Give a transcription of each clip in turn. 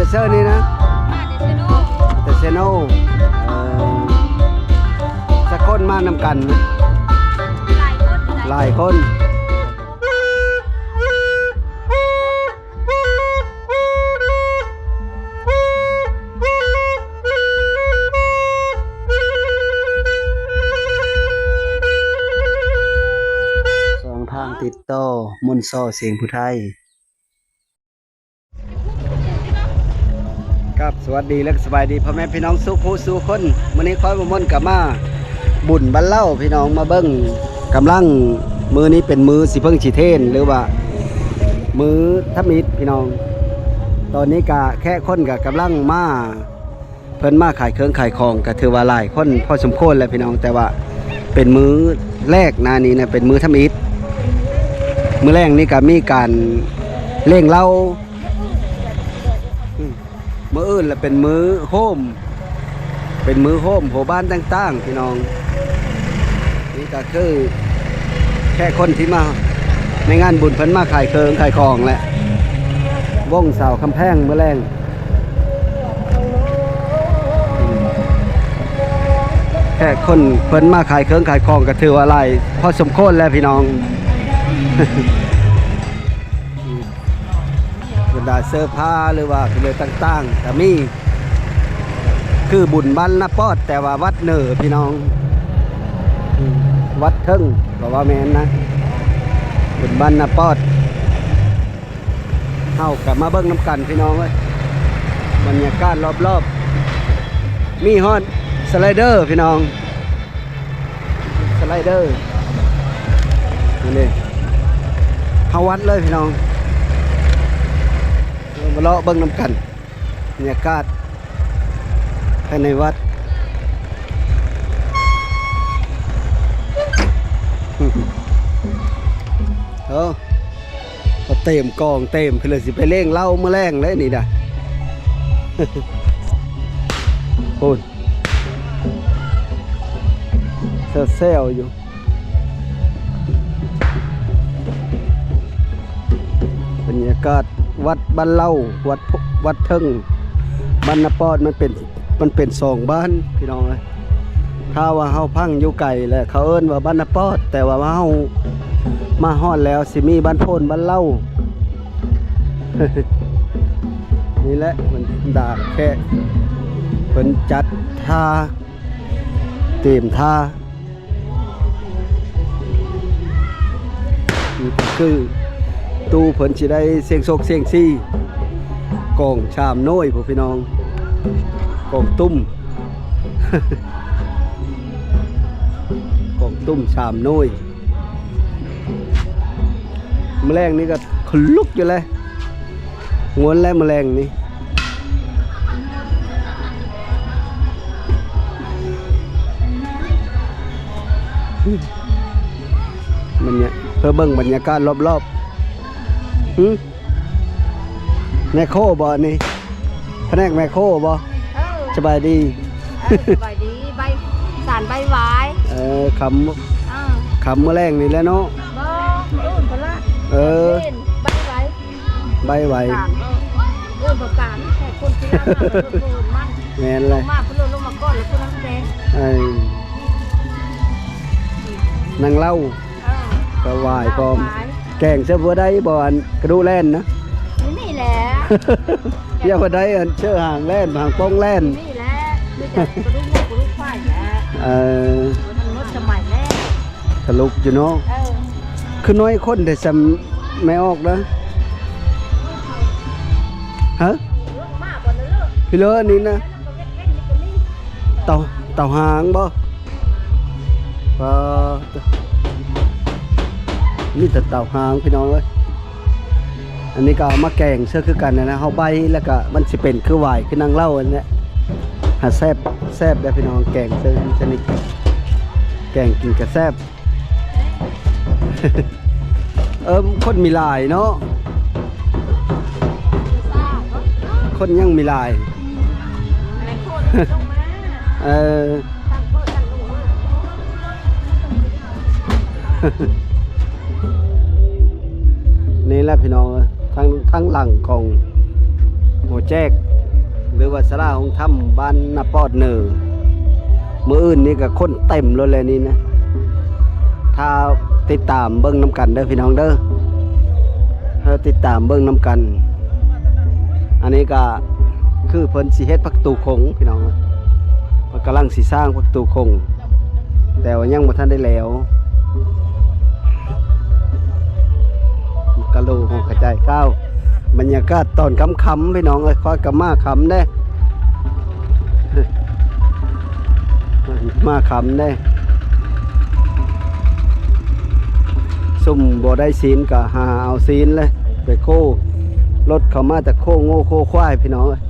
ເຊີນີ້ນະ ມາແຕ່ເຊໂນ ແຕ່ເຊໂນ. ເອີ ຈັກຄົນມານຳກັນ? ຫຼາຍຄົນ ຫຼາຍຄົນ. ຊ່ອງທາງຕິດຕໍ່ ມົນຊໍ ສຽງຜູ້ໄທ. ຄັບ ສະຫວັດດີ ແລະ ສະບາຍດີພໍ່ແມ່ພີ່ນ້ອງສູ່ຜູ້ສູ່ຄົນ. ມື້ນີ້ຂ້ອຍມາມ່ວນກະມາບຸນບ້ານເລົ່າ ພີ່ນ້ອງມາເບິ່ງກຳລັງ. ມື້ນີ້ເປັນມື້ຊິເພິ່ງຊິເທນ ຫຼືວ່າມື້ທຳອິດ ພີ່ນ້ອງ. ຕອນນີ້ກະແຂກຄົນກະກຳລັງມາ ເພິ່ນມາຂາຍເຄື່ອງຂາຍຂອງ ກະຖືວ່າຫຼາຍຄົນພໍສົມຄວນແຫຼະ ພີ່ນ້ອງ. ແຕ່ວ່າເປັນມື້ແລກນະ ນີ້ນະ ເປັນມື້ທຳອິດ. ມື້ແລງນີ້ກະມີການລ້ຽງເຫຼົ້າ. ອືມ ມື້ອື່ນລະເປັນມື້ໂຮມ ເປັນມື້ໂຮມໂຫບ້ານຕ່າງໆ ພີ່ນ້ອງ. ນີ້ກະຄືແຂກຄົນທີ່ມາໃນງານບຸນ ເພິ່ນມາຂາຍເຄື່ອງຂາຍຂອງແຫຼະ ວົງສາວຄຳແພງມື້ແລງ. ແຂກຄົນເພິ່ນມາຂາຍເຄື່ອງຂາຍຂອງ ກະຖືວ່າຫຼາຍພໍສົມຄວນແຫຼະ ພີ່ນ້ອງ. ບັນດາເສື້ອຜ້າ ຫຼືວ່າເຄື່ອງຕ່າງໆກະມີ ຄືບຸນບ້ານນາປອດ ແຕ່ວ່າວັດເໜີ ພີ່ນ້ອງ. ອືມ ວັດເທິງກະວ່າແມ່ນນະ ບຸນບ້ານນາປອດ. ເຮົາກະມາເບິ່ງນຳກັນ ພີ່ນ້ອງເອີຍ ບັນຍາກາດລອບໆ. ມີຮອດສະໄລເດີ ພີ່ນ້ອງ. ສະໄລເດີ ນີ້ເດ້ ເຂົ້າວັດເລີຍພີ່ນ້ອງ. ເອີ ມາເລາະເບິ່ງນຳກັນ ບັນຍາກາດພາຍໃນວັດ. ເອີ ກະເຕັມກອງເຕັມ ເພິ່ນເລີຍຊິໄປລ້ຽງເຫຼົ້າມື້ແລງເລີຍນີ້ນະ. ໂອ້ຍ ແຊວໆຢູ່ ບັນຍາກາດວັດບ້ານເລົ່າ ວັດ ວັດເທິງ ບ້ານນາປອດ ມັນເປັນ ມັນເປັນສອງບ້ານ ພີ່ນ້ອງເອີຍ. ຖ້າວ່າເຮົາພັງຢູ່ໄກແລ້ວ ເຂົາເອີ້ນວ່າບ້ານນາປອດ ແຕ່ວ່າເຮົາມາຮອດແລ້ວ ຊິມີບ້ານໂພນ ບ້ານເລົ່າ. ນີ້ແຫຼະ ບັນດາແຂກ ເພິ່ນຈັດທ່າ ຕຽມທ່າ. ນີ້ກະຄືຕູ້ເພິ່ນຊິໄດ້ສ່ຽງໂຊກສ່ຽງຊີ ກອງສາມໜ່ວຍພຸ້ນ ພີ່ນ້ອງ ກອງຕຸ້ມ ກອງຕຸ້ມສາມໜ່ວຍ. ມື້ແລງນີ້ກະ ຄົນລຸກຢູ່ແຫຼະ ມ່ວນແຫຼະມື້ແລງນີ້. ມັນເນຍ ເພື່ອເບິ່ງບັນຍາກາດລອບໆ. ຫຶ ແມຄໂຄບໍ່ອັນນີ້? ພະແນກແມຄໂຄບໍ່? ເອີ ສະບາຍດີ. ເອີ ສະບາຍດີ. ໃບ ສານໃບຫວາຍ. ເອີ ຄ່ຳ ເອີ ຄ່ຳມື້ແລງນີ້ແຫຼະເນາະ. ບໍ່ ມື້ອື່ນພຸ້ນລະ. ເອີ ໃບຫວາຍ ໃບຫວາຍ. ເອີ ເອີ້ນບໍ່ການ ແຕ່ຄົນທີ່ລາວມາເພິ່ນໂດນມັນ. ແມ່ນແຫຼະ ລົງມາເພິ່ນລົງມາກ່ອນ ແລ້ວເພິ່ນນຳແຊງ. ເອີ ນາງເລົ່າ. ເອີ ກະຫວາຍພ້ອມ. ແກງເສີບບໍ່ໄດ້ບໍ່ ອັນກະດູກແລ່ນນະ? ນີ້ແຫຼະ. ຢ່າບໍ່ໄດ້ອັນເຊີຫາງແລ່ນ ຫາງປ່ອງແລ່ນ. ນີ້ແຫຼະ ມີແຕ່ກະດູກງົວກະດູກຄວາຍແຫຼະ. ເອີ ມັນໝົດສະໄໝແລ້ວ. ຕະຫຼົກຢູ່ເນາະ. ເອີ ຄືນ້ອຍຄົນແທ້ ຊ່ຳແມ່ອອກນະ. ຮະ ພີ່ເລີນີ້ນະ. ເຕົາ ເຕົາຫາງບໍ່? ປາ ມີແຕ່ເຕົາຫາງ ພີ່ນ້ອງເອີຍ. ອັນນີ້ກະເອົາມາແກງເຊິ່ງຄືກັນນະ ເຮົາໃບແລ້ວກະມັນຊິເປັນຄືຫວາຍ ຄືນາງເລົ່າຫັ້ນແຫຼະ. ຫາແຊບ ແຊບເດີ້ພີ່ນ້ອງ ແກງເຊິ່ງຊະນິດ ແກງກິນກະແຊບ. ເອີ ຄົນມີຫຼາຍເນາະ ຄົນຍັງມີຫຼາຍ. ເອີ ນີ້ແຫຼະພີ່ນ້ອງເອີຍ ທາງ ທາງຫຼັງຂອງຫົວແຈກ ຫຼືວ່າສາລາໂຮງທຳບ້ານນາປອດເນີ. ມື້ອື່ນນີ້ກໍຄົນເຕັມໂລດແຫຼະນີ້ນະ. ຖ້າຕິດຕາມເບິ່ງນຳກັນເດີພີ່ນ້ອງເດີ, ເຮົາຕິດຕາມເບິ່ງນຳກັນ. ອັນນີ້ກໍຄືເພິ່ນຊິເຮັດປະຕູຂົງພີ່ນ້ອງ, ເພິ່ນກຳລັງຊິສ້າງປະຕູຂົງ. ແຕ່ວ່າຍັງບໍ່ທັນໄດ້ແລ້ວ. ກະໂຫຼຫົວກະຈາຍເກົ້າ. ບັນຍາກາດຕອນຄ່ຳໆ ພີ່ນ້ອງເອີຍ, ຂ້ອຍກໍມາຄ່ຳເດ້ ມາຄ່ຳເດ້. ຊຸມບໍ່ໄດ້ຊີນກໍຫາເອົາຊີນເລີຍ ໄປໂຄ. ລົດເຂົ້າມາແຕ່ໂຄງົວໂຄຄວາຍ ພີ່ນ້ອງເອີຍ.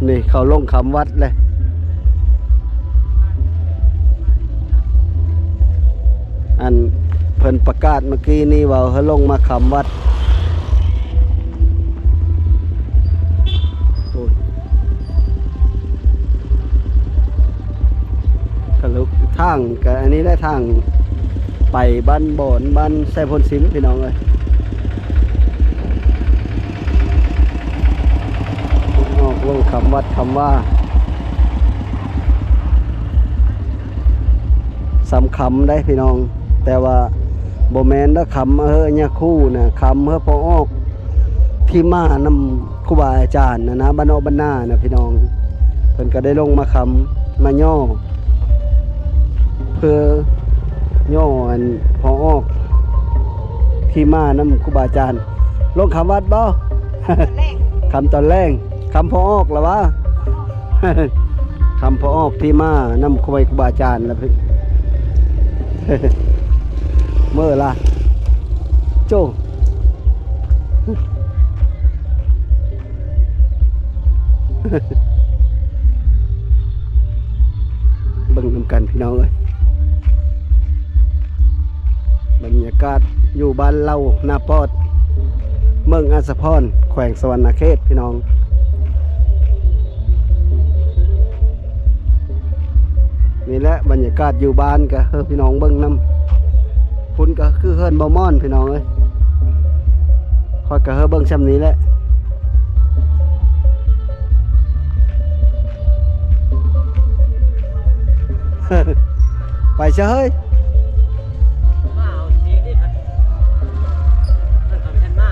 ນີ້ເຂົາລົງຄຳວັດແລ້ວ. ອັນເພິ່ນປະກາດເມື່ອກີ້ນີ້ວ່າໃຫ້ລົງມາຄຳວັດ. ໂອ້ຍ ທາງກໍອັນນີ້ແຫຼະ, ທາງໄປບ້ານບອນ ບ້ານໄຊໂພນຊິມ ພີ່ນ້ອງເອີຍ. ອອກລົງຄຳວັດຄຳວາ ສຳຄຳໄດ໋ພີ່ນ້ອງ, ແຕ່ວ່າບໍ່ແມ່ນເດີ ຄຳເຮີຍາຄູນະ, ຄຳເຮີພໍ່ອອກທີ່ມານຳຄູບາອາຈານນະນະ, ບ້ານນອກບ້ານນານະພີ່ນ້ອງ. ເພິ່ນກໍໄດ້ລົງມາຄຳມາຍໍ ເພື່ອຍໍອັນພໍ່ອອກທີ່ມານຳຄູບາອາຈານ. ລົງຄຳວັດບໍ່? ຕອນແລງ ຄຳຕອນແລງ, ຄຳພໍ່ອອກລະວະ? ຄຳພໍ່ອອກທີ່ມານຳຄູບາອາຈານລະ ເມື່ອລະ ໂຈ້. ເບິ່ງນຳກັນພີ່ນ້ອງເອີຍ, ບັນຍາກາດຢູ່ບ້ານເລົ່ານາປອດ ເມືອງອາດສະພອນ ແຂວງສະຫວັນນະເຂດ ພີ່ນ້ອງ. ນີ້ແຫຼະບັນຍາກາດຢູ່ບ້ານ ກະໃຫ້ພີ່ນ້ອງເບິ່ງນຳ. ພຸ້ນກະຄືເຮືອນບ່າວມ່ອນພີ່ນ້ອງເອີຍ, ຂ້ອຍກະໃຫ້ເບິ່ງຊ່ຳນີ້ແຫຼະ. ໄປຊະເຮີ້ຍ. ເພິ່ນກໍບໍ່ທັນມາ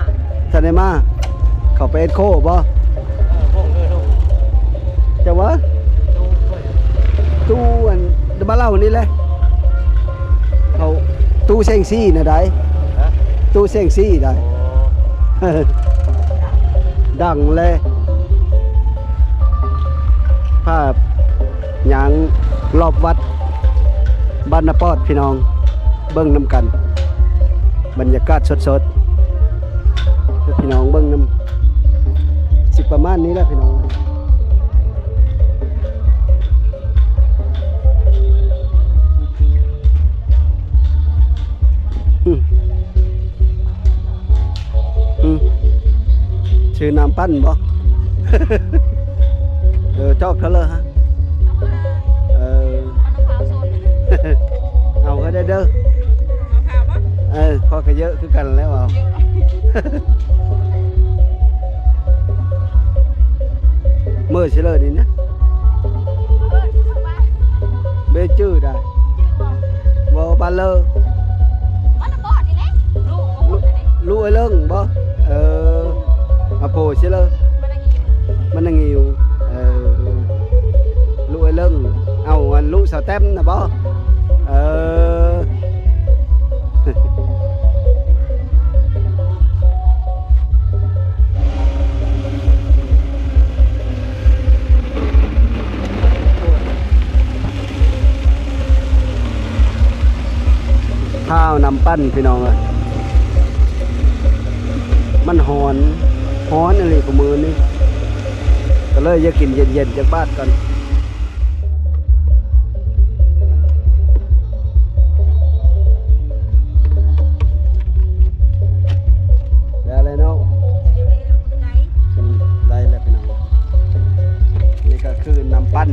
ທັນໄດ້ມາ. ເຂົາໄປເອັດໂຄບໍ່? ເອີ ວົງເດີ ລົງ ເຈົ້າວ່າ ຕູ້ ຕູ້ອັນ ບ້ານເລົ່ານີ້ແຫຼະ. ເຂົາ ຕູ້ແສງສີນະໄດ໋. ຮະ? ຕູ້ແສງສີໄດ໋. ອໍ ດັງແລະ ພາບ ຍ່າງລອບວັດບ້ານນາປອດ ພີ່ນ້ອງເບິ່ງນຳກັນ, ບັນຍາກາດສົດໆ ໃຫ້ພີ່ນ້ອງເບິ່ງນຳ. ຊິປະມານນີ້ແຫຼະພີ່ນ້ອງ. ອືມ ອືມ ຊື່ນ້ຳປັ່ນບໍ່? ເອີ ຈອກເທົ່າເລີຮະ? ເອີ ເອົາໃຫ້ໄດ້ເດີ. ເອີ ຂ້ອຍກໍເຢີະຄືກັນແຫຼະເວົ້າ. ເມີຊິເລີນີ້ນະ ເບຈື່ໄດ້ບໍ່? ບ້ານເລີ ບ້ານນາປອດນີ້ແຫຼະ. ລູກ ລູກເອີເລິງບໍ່? ເອີ ອາໂພຊິເລີ ມັນນາງິງ ມັນນາງິງ. ເອີ ລູກເອີເລິງ ເອົາ ອັນລູກສາວແຕ້ມນະບໍ່? ເອີ ຂ້າວນ້ຳປັ່ນພີ່ນ້ອງເອີຍ, ມັນຮ້ອນ ຮ້ອນອີ່ຫຼີຄູ່ມື້ນີ້ ກໍເລີຍຢາກກິນເຢັນໆຈັກບາດກ່ອນ. ແລ້ວແຫຼະເນາະ ອືມ ໄດ້ແລ້ວພີ່ນ້ອງ. ນີ້ກໍຄືນ້ຳປັ່ນ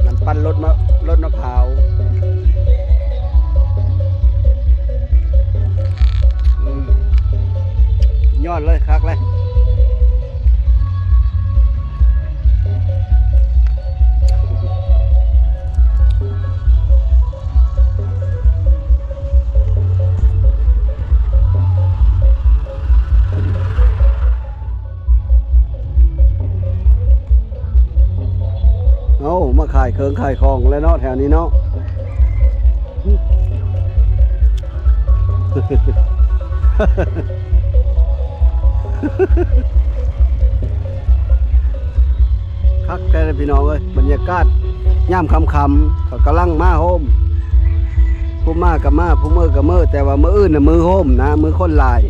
ນ້ຳປັ່ນລົດມະ ລົດມະພ້າວ. ອືມ ຍອດເລີຍ ຄັກເລີຍ. ຂາຍເຄື່ອງຂາຍຂອງແຫຼະເນາະ ແຖວນີ້ເນາະ. ຄັກແທ້ພີ່ນ້ອງເອີຍ ບັນຍາກາດຍາມຄ່ຳໆ ເຂົາກຳລັງມາໂຮມ ຜູ້ມາກໍມາ ຜູ້ເມືອກໍເມືອ ແຕ່ວ່າມື້ອື່ນນະມື້ໂຮມນະ ມື້ຄົນຫຼາຍ.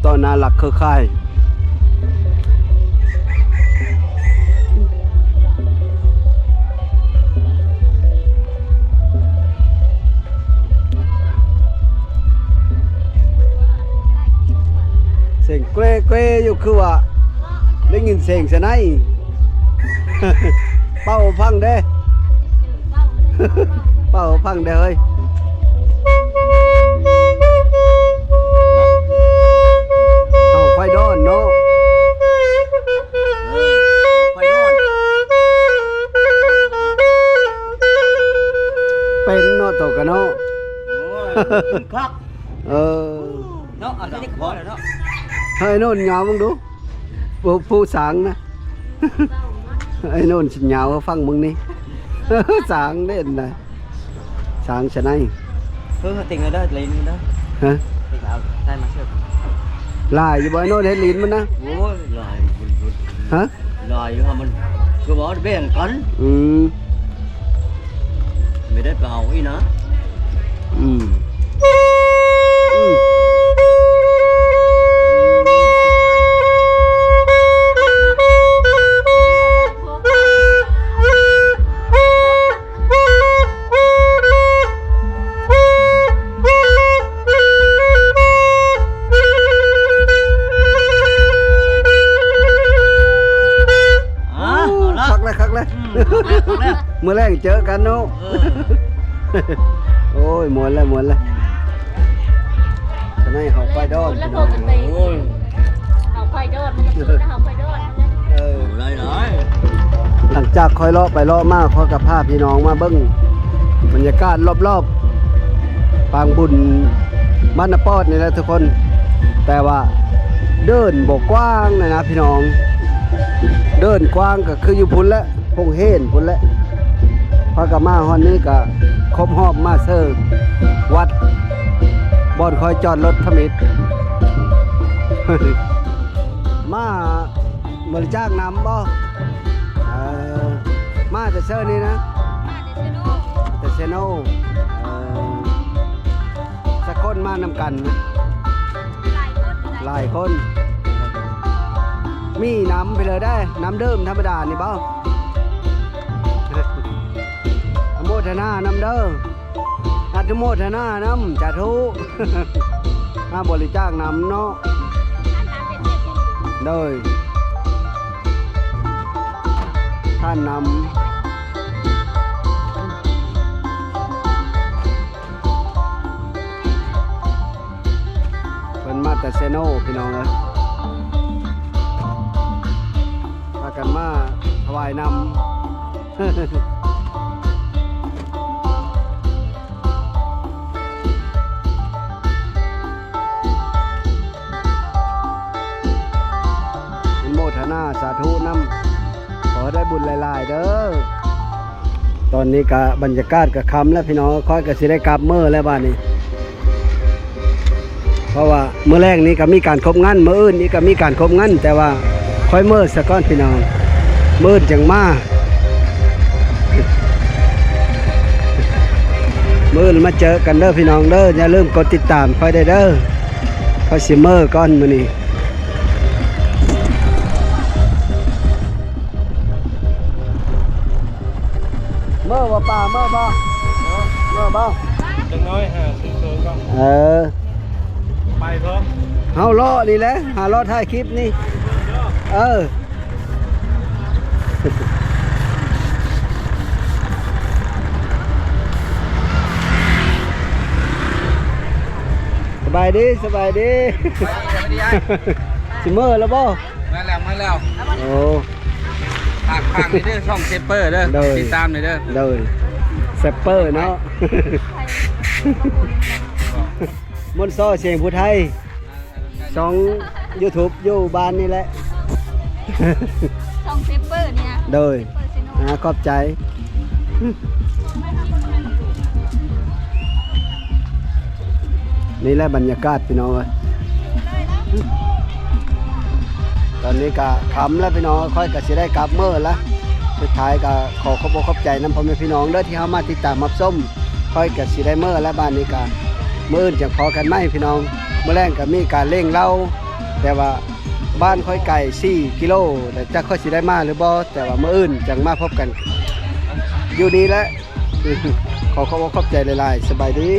ຕອນໜ້າລັກເຄືອຂ່າຍ ສຽງແກຣໆຢູ່ ຄືວ່າໄດ້ຍິນສຽງຊະໄນ. ເປົ່າໃຫ້ຟັງແດ່ ເປົ່າໃຫ້ຟັງແດ່ເຮີ້ຍ. ເອົາໄຟດອນເນາະ ເອີ ໄຟດອນ ເປັນເນາະ ໂຕກະເນາະ. ໂອ້ຍ ຄັກ ເອີ ເນາະ ເອົາເທົ່ານີ້ກໍພໍແລ້ວເນາະ. ໃຫ້ໂນນຍາວເບິ່ງດູ ຜູ້ ຜູ້ສາງນະ ໄອ້ໂນນຊິຍາວໃຫ້ຟັງເບິ່ງນີ້ ສາງເດ້ນະ ສາງຊະໄນ. ເອີ ເຕັງເດີ ເຫຼັ້ນເດີ ຮະ ເຕັງເອົາໄດ້ມາເຊີບ. ຫຼາຍຢູ່ບໍ່ໄອ້ໂນນເຮັດຫຼີນມັນນະ? ໂອ້ຍ ຫຼາຍ ຮະ ຫຼາຍຢູ່ ມັນຄືວ່າແບ່ງກັນ. ອືມ ໄມ່ໄດ້ໄປເອົາອີກນະ. ອືມ ອືມ ອ່າ ເອົາລະ ຄັກແລ້ວ ຄັກແລ້ວ ອືມ ຄັກແລ້ວ ຄັກແລ້ວ ມື້ແລງເຈີກັນເນາະ. ເອີ ໂອ້ຍ ມ່ວນແລ້ວ ມ່ວນແລ້ວ ຊະໄນເຮົາໄຟດອນ ແລ້ວພໍກັນໄປ ໂອ້ຍ ເຮົາໄຟດອນ ມັນກໍຄືເຮົາໄຟດອນ. ເອີ ຫຼາຍໆ ຫຼັງຈາກຂ້ອຍເລາະໄປເລາະມາ ຂ້ອຍກໍພາພີ່ນ້ອງມາເບິ່ງບັນຍາກາດລອບໆ ປາງບຸນບ້ານນາປອດນີ້ແຫຼະທຸກຄົນ. ແຕ່ວ່າເດີ່ນບໍ່ກວ້າງນະ ນະພີ່ນ້ອງ ເດີ່ນກວ້າງກໍຄືຢູ່ພຸ້ນແຫຼະ ໂຮງຮຽນພຸ້ນແຫຼະ. ພາກັນມາຮອດນີ້ກໍຄົບຮອບມາເຊີວັດ ບ່ອນຂ້ອຍຈອດລົດທຳອິດ ມາ ບໍລິຈາກນ້ຳບໍ່? ເອີ ມາແຕ່ເຊີນີ້ນະ? ມາແຕ່ເຊໂນ ແຕ່ເຊໂນ. ເອີ ຈັກຄົນມານຳກັນ? ຫຼາຍຄົນ ຫຼາຍຄົນ. ມີນ້ຳໄປເລີຍໄດ໋ ນ້ຳດື່ມທຳມະດານີ້ບໍ່? ອະໂມທະນານຳເດີ. ອະນຸໂມທະນານຳ ສາທຸ ມາບໍລິຈາກນຳເນາະ. ໂດຍ ທ່ານນຳ ເພິ່ນມາແຕ່ເຊໂນ ພີ່ນ້ອງເອີຍ ພາກັນມາຖວາຍນຳ. ອະນຸໂມທະນາສາທຸນຳ ຂໍໃຫ້ໄດ້ບຸນຫຼາຍໆເດີ. ຕອນນີ້ກະບັນຍາກາດກະຄ່ຳແລ້ວພີ່ນ້ອງ ຂ້ອຍກະຊິໄດ້ກັບເມືອແລ້ວບາດນີ້. ເພາະວ່າມື້ແລງນີ້ກໍມີການຄົບງານ ມື້ອື່ນນີ້ກໍມີການຄົບງານ ແຕ່ວ່າຂ້ອຍເມືອສາກ່ອນພີ່ນ້ອງ ມື້ອື່ນຈັ່ງມາ. ມື້ອື່ນມາເຈີກັນເດີພີ່ນ້ອງເດີ ຢ່າລືມກົດຕິດຕາມຂ້ອຍໄດ້ເດີ. ຂ້ອຍຊິເມືອກ່ອນມື້ນີ້. ເມືອບໍ່ ປ້າ ເມືອບໍ່? ເອີ ເມືອບໍ່? ຈັກໜ້ອຍຫາຊື້ເຄື່ອງກ່ອນ. ເອີ ໄປເຖາະ ເຮົາເລາະນີ້ແຫຼະ ຫາເລາະຖ່າຍຄລິບນີ້. ເອີ ສະບາຍດີ ສະບາຍດີ. ຊິເມືອແລ້ວບໍ່? ມາແລ້ວ ມາແລ້ວ. ໂອ້ ຝາກ ຝາກນີ້ເດີ ຊ່ອງເຊບເປີເດີ ໂດຍ ຕິດຕາມນີ້ເດີ ໂດຍ. ແຊັບເປີເນາະ ມົນຊໍສຽງຜູ້ໄທ ຊ່ອງ YouTube ຢູ່ບ້ານນີ້ແຫຼະ ຊ່ອງແຊັບເປີນີ້ນະ ໂດຍ ແຊັບເປີ Channel ອ່າ ຂອບໃຈ. ນີ້ແຫຼະບັນຍາກາດພີ່ນ້ອງເອີຍ ຕອນນີ້ກະຄ່ຳແລ້ວພີ່ນ້ອງ ຂ້ອຍກະຊິໄດ້ກັບມື້ລະ ສຸດທ້າຍກະຂໍຂອບອົກຂອບໃຈນຳພໍ່ແມ່ພີ່ນ້ອງເດີ ທີ່ເຮົາມາຕິດຕາມຮັບຊົມ ຂ້ອຍກະຊິໄດ້ມື້ລະ ບາດນີ້ກະມື້ອື່ນຈັ່ງພໍ້ກັນໃໝ່ພີ່ນ້ອງ ມື້ແລງກະມີການລ້ຽງເຫຼົ້າ ແຕ່ວ່າບ້ານຂ້ອຍໄກສີ່ກິໂລ ແຕ່ຈັກຂ້ອຍຊິໄດ້ມາຫຼືບໍ່ ແຕ່ວ່າມື້ອື່ນຈັ່ງມາພົບກັນ ຢູ່ນີ້ແຫຼະ ຂໍຂອບອົກຂອບໃຈຫຼາຍໆ ສະບາຍດີ.